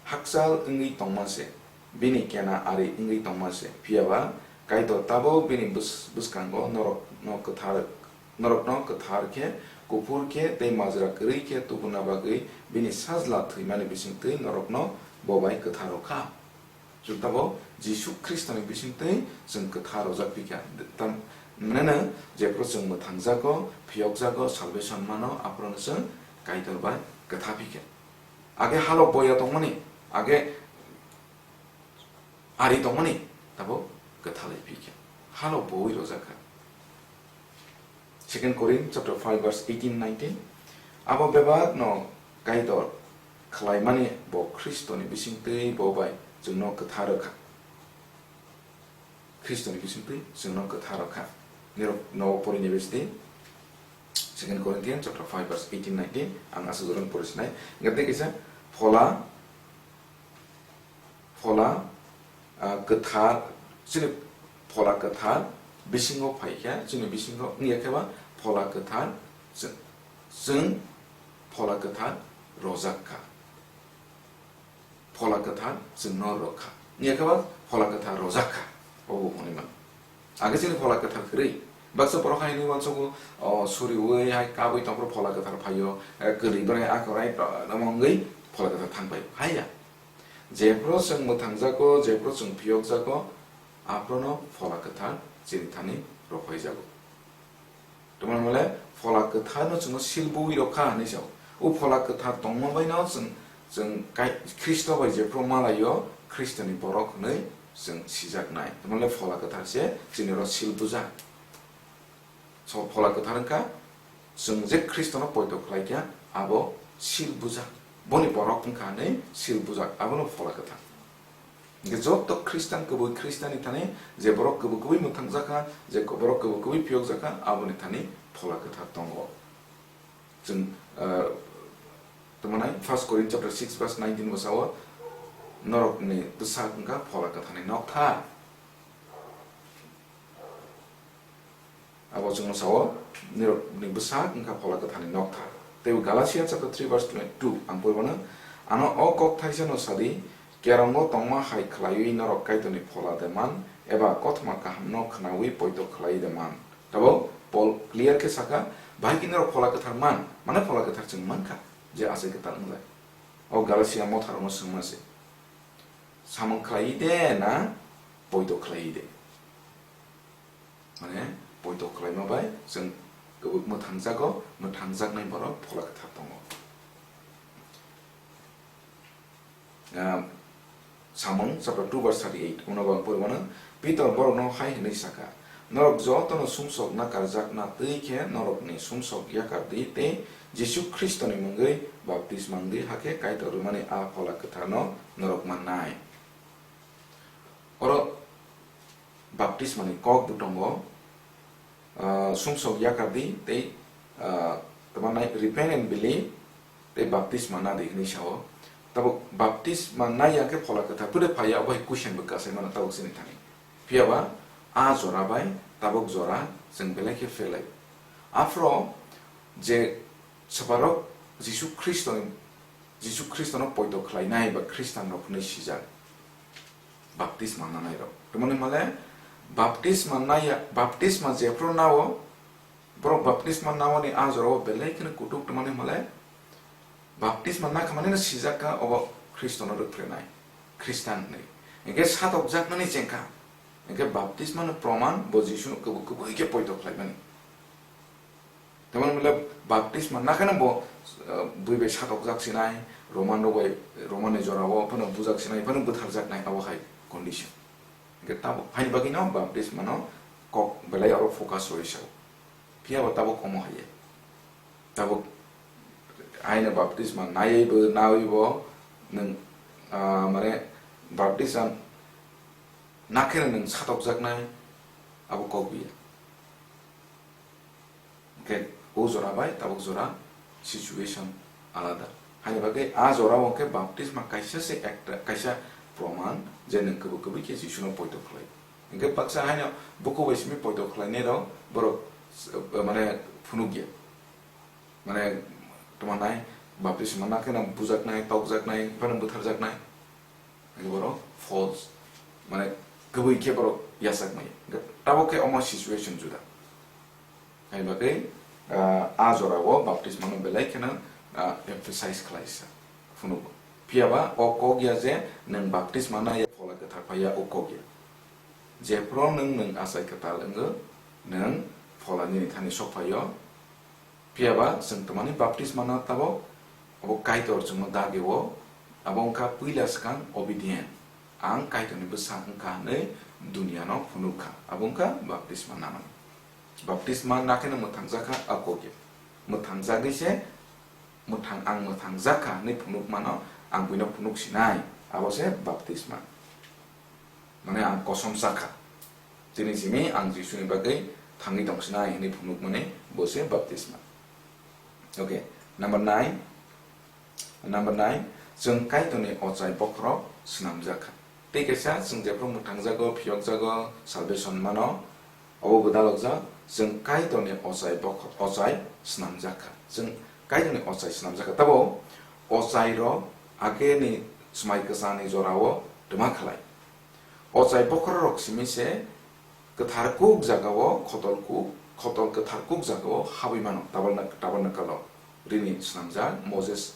hakchal wngwi tongma se, bini kena ari wngwi tongma se. Phiya ba Kaitor tabuk bini bws-, bwskango norokno kwthar, norokno kwthar khe, kuphur khe tei majra kwrwi khe tubuna bagwi bini sajla thwimani bisingtwi norokno bo bai kwthar rw kha. Chwng tabuk Jisu Khristoni bisingtwi chwng kwthar rwjak phikha. Tam-, mane no jephru chwng mwthangjago, phiyokjago, salvation mano, aphuru no chwng Kaitor bai kwtha phikha. Age halok boya tongmani, age ari tongmani, tabuk kwthalai phikha. Halok bowi rwjak kha. Second Corinth chapter five verse eighteen, nineteen. Abo bebak no Kaitor khlaimani bo Khristoni bisingtwi bo bai chwngno kwthar rwkha. Khristoni bisingtwi chwngno kwthar rwkha. Nirok no porini besti. Second Corinthians chapter five verse eighteen, nineteen. Ang aswk jorok pori sinai. Hingkhe tei kaisa phola Phola, ah, kwthar, chini phola kwthar bisingo phaikha, chini bisingo wngya khe ba phola kwthar, chwng, Chwng Phola Kwthar rojak kha. Phola Kwthar chwngno rw kha. Wngya khe ba Phola Kwthar rojak kha. Obo hwnwi mano. Age chini Phola Kwthar kwrwi. Baksa borok hai hwnwi uansugo, o, suriui hai kabui tongphuru Phola Kwthar phaio, e, kwrwi bwrwi akorai, e, omo wngwi Phola Kwthar thang phaio. Haiya. Jephuru chwng mwthangjago, jephuru chwng phiyokjago, aphuru no Phola Kwthar chini thani rohorjago. Tamoni hwnle Phola Kwtharno chwngno seal bui rw kha hwnwi sao. O Phola Kwthar tongma baino chwng, chwng kai-, Khristo bai jephuru malaio, Khristoni borok hwnwi chwng sijaknai. Tamoni hwnle Phola Kwthar se chini oro seal bujak. So, Phola Kwthar wngkha, chwng je Khristono poito khlai kha, abo seal bujak. Boni borok wngkha hwnwi seal bujak, abono Phola Kwthar. Hingke joto Khristan kwbwi Khristanni thani je borok kwbwi kwbwi mwthangjakha, je borok kwbwi kwbwi phiyokjakha, aboni thani Phola Kwthar tongo. Chwng, ah, tamo nai First Korin chapter six verse nineteen bo sao, "Norokni bwsak wngkha Phola Kwtharni nokthar." Abo chwngno sao, nirokni bwsak wngkha Phola Kwtharni nokthar. Tei Galatia chapter three verse twenty-two ang pori mano, "Ano o kok thaisano sadi, kerongo tongma hai khlaiwi norok Kaitorni Phola de man, eba Kothoma Kahamno khnaui poito khlai de man?" Tabuk Paul clear khe sakha, bahai khe norok Phola Kwthar man, mane Phola Kwthar chwng mankha, je achai kwtal wnglai. O Galatia motharokno swngma se, samung khlaiwi de na poito khlaiwi de? Mane, poito khlaima bai chwng kwbwk mwthangjago, mwthangjaknai borok Phola Kwthar tongo. Ah, Samung chapter two verse thirty-eight, uno bo ang pori mano, Pitor borokno hai hwnwi sakha, "Norok jotono sumsok nakarjakna twi khe norokni sumsok yakar di tei Jisu Khristoni mungwi baptisma wng di, hakhe Kaitor rwmani a Phola Kwtharno norok mannai." Oro baptismani kok bo tongo, ah, sumsok yakar di tei, ah, tamo nai repent and believe tei baptisma na di hwnwi sao. Tabuk baptisma na ya khe Phola Kwthar phude phai ya, obo hai question bo kasai mano tabuk chini thani. Phiya ba a jora bai tabuk jora chwng belai khe fail lai. Aphro je swpharok Jisu Khristo, Jisu Khristono poito khlainai ba Khristanrok hwnwi sijak. Baptisma nanai rok. Tamoni hwnle baptisma naya, baptisma jephru nao, borok baptisma naoni a jorao belai kheno kutuk tamoni hwnle baptisma nakhamani no sijak kha obo Khristono rwphrenai, Khristan hwnwi. Hingkhe satokjakmani chengkha. Hingkhe baptisma no proman bo Jisuno kwbwi kwbwi khe poito khlaimani. Tamoni hwnle baptisma nakheno bo, eh, bui bai satokjak sinai, Roman rok bai, Roman ni jora o phano bujak sinai, phano bwtharjaknai, abo hai condition. Hingke tamo, haini bagwi no baptisma no kok belai oro focus rwi sao. Phiya bo tabuk omo hai ye. Tabuk haino baptisma naiwi bo, nawi bo nwng, ah, mane baptisma nakheno nwng satokjaknai, abo kok biya. Hingke o jora bai tabuk jora situation alada. Haini bagwi a jora o hingke baptisma kaisa se ekta, kaisa proman je nwng kwbwi kwbwi khe Jisuno poito khlai. Hingke baksa haino buku bai simi poito khlainai rok borok, eh, mane phunukya. Mane tamo nai baptisma nakheno bujaknai, tokjaknai, phano bwtharjaknai. Hingke borok false, mane kwbwi khe borok yachakmaya. Hingke tabuk khe omo situation juda. Hai bagwi, ah, a jora o baptisma no belai kheno, ah, emphasize khlai sa, phunugo. Phiya ba o kok ya je nwng baptisma na ya Phola Kwthar phai ya, o kok ya. Jephru nwng nwng achai kwtal wngo, nwng Phola nini thani sok phai o, Phiya ba chwng twmani baptisma na tabuk, abo Kaitor chwngno dagi o, abo wngkha puila swkang obedient. Ang Kaitorni bwsa wngkha hwnwi duniano phunuk kha, abo wngkha baptisma namani. Baptisma nakheno mwthangjakha a kok ya. Mwthangjagwi se, mwthang, ang mwthangjakha hwnwi phunukmano ang buino phunuk sinai, abo se baptisma. Mane ang kosom sakha. Chini simi ang Jisuni bagwi thangwi tongsinai hwnwi phunukmani bo se baptisma. Okay, number nine. Number nine, chwng Kaitorni ochai bokhorok swnamjakha. Tei kaisa chwng jephru mwthangjago, phiyokjago, salvation mano, Obo bo dalokjak, chwng Kaitorni ochai bokhorok, ochai snamjak kha. Chwng Kaitorni ochai snamjak kha. Tabo ochairok ageni swmai kwchani jorao twma khlai. Ochai bokhorok simi se kwthar kuk jagao khotol kuk, khotol kwthar kuk jagao habwi mano, taberna-, tabernacle-o rini snamjak, Moses,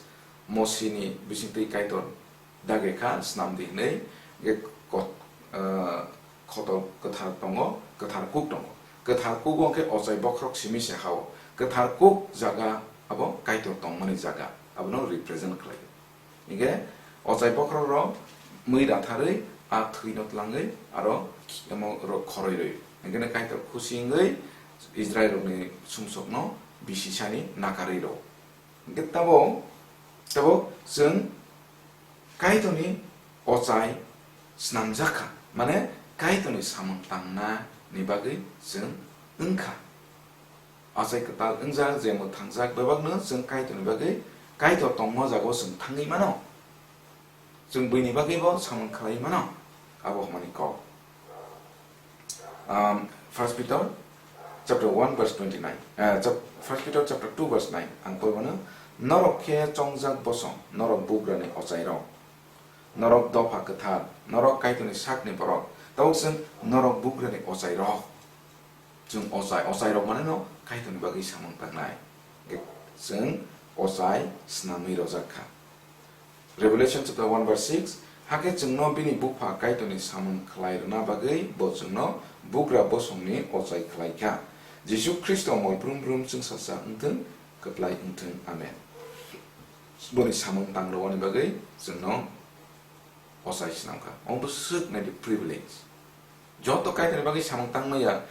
Mosini bisingtwi Kaitor dage kha, snam di hwnwi, ge ko-, ah, khotol kwthar tongo, kwthar kuk tongo. Kwthar kuk o khe ochai bokhorok simi se hao. Kwthar kuk jaga abo Kaitor tongmani jaga, abono represent khlai. Hingke ochai bokhorok rok mui ratharwi a thwino tlangwi aro omo rok khoroi rwi. Hingke Kaitor khusi wngwi Israel rokni sumsokno bisi sani nakarwi rw. Hingke tabok, tabok chwng Kaitorni ochai snamjak kha, mane Kaitorni samung tangnani bagwi chwng wngkha. Achai kwtal wngjak je mwthangjak bebakno chwng Kaitorni bagwi, Kaitor tongma jagao chwng thangwi mano. Chwng buini bagwi bo samung khlaiwi mano. Abo hwnmani kok. Um, First Peter chapter one verse twenty-nine, eh, chap-, First Peter chapter two verse nine, ang pormano, "Norok khe chongjak bosong, norok bugrani ochairok, norok dopha kwthar, norok Kaitorni sakni borok, tabuk chwng norok bugrani ochairok." Chwng ochai, ochairok mane no Kaitorni bagwi samung tangnai. Ge-, chwng ochai snamwi rojak kha. Revelation chapter one verse six, "Hakhe chwngno bini bupha Kaitorni samung khlai rwna bagwi bo chwngno bugra bosongni ochai khlai kha. Jisu Khristo moi brum brum chwngsasa wngthwng, kwplai wngthwng. Amen." Boni samung tang rwani bagwi chwngno ochai swnam kha. Omo bwswk nai di privilege. Joto Kaitorni bagwi samung tang maya,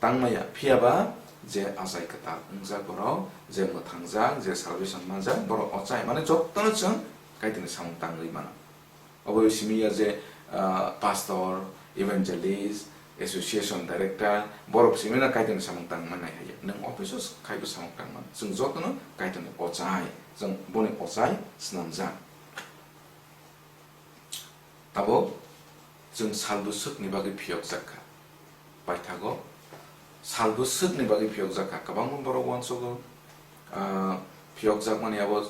tang maya, phiya ba je achai kwtal wngjak borok, je mwthangjak, je salvation manjak, borok ochai. Mane jotono chwng Kaitorni samung tangwi mano. Obo simi ya je, ah, pastor, evangelist, association director, borok simi no Kaitorni samung tang mannai hai. Nwng office o khaibo samung tang mano. Chwng jotono Kaitorni ochai, chwng boni ochai swnamjak. Tabuk chwng sal bwswkni bagwi phiyokjak kha. Paithago sal bwswkni bagwi phiyokjak kha. Kwbangma borok uansugo, ah, phiyokjakmani abo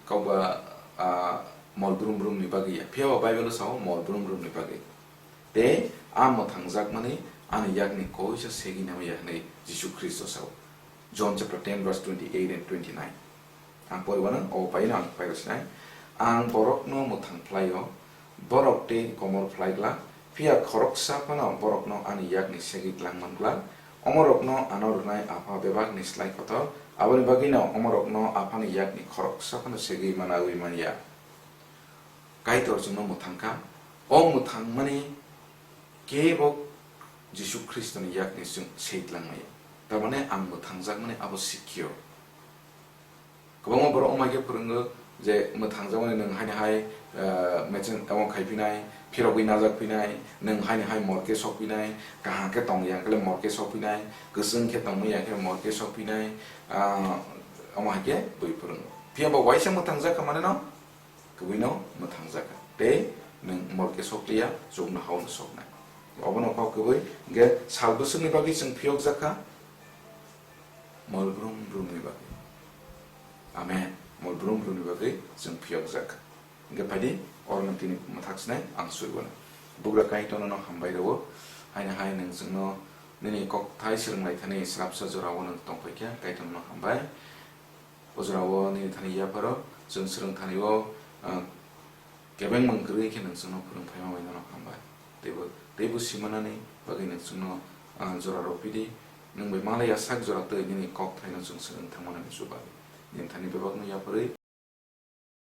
kokba, ah, mol brum brumni bagwi ya. Phiya ba Bible-o sao mol brum brumni bagwi. Tei a mwthangjakmani ani yakni koisa segwi nangya hwnwi Jisu Khristo sao. John chapter ten verse twenty-eight and twenty-nine. Ang poriwano o paino ang pairo sinai. Ang borokno mwthang phlaio, borok tei komor phlai glak, phiya khoroksa phano borokno ani yakni segwi tlang man glak. Omorokno ano rwnai Apha bebakni slai kotor, aboni bagwino omorokno Aphani yakni khoroksa phano segwi manaui man ya. Kaitor chwngno mwthang kha. O mwthangmani kebo Jisu Khristoni yakni chwng sei tlangmaya. Tamani ang mwthangjakmani abo sikio. Kwbangma borok wng hai khe phwrwngo je mwthangjakmani nwng haini hai, eh, mecheng abo khai phinai, phirogwi najak phinai, nwng haini hai morke sok phinai, kaham khe tong ya hwnkhe le morke sok phinai, kwchwng khe tongmani ya khe morke sok phinai, ah, omo hai khe bui phwrwngo. Phiya bo waisa mwthangjak kha mane no? Kwbwino mwthangjakha tei nwng morke sokliya, chuknohao no soknai. Obono kok kwbwi hwnkhe sal bwswkni bagwi chwng phiyokjakha, mol brum brumni bagwi. Amen. Mol brum brumni bagwi chwng phiyokjakha. Hwnkhe phaidi, oro nwng tini mwthak sinai ang swiwano. Bugra Kaitorno no hambai rwo, haino hai nwng chwngno nini kokthai swrwnglaithani swrapsa jorao nwng tongphaikha, Kaitorno hambai. O jorao nini thani yapharo chwng swrwng thani o, ah, kebengmung kwrwi khe nwng chwngno phwrwng phaima bai nono hambai. Teibo, teibo simanani bagwi nwng chwngno, ah, jora rw phidi. Nwng bai malaya sak jora twi nini kok thaino chwng swrwng thangmani chubago. Nini thani bebakno yapharwi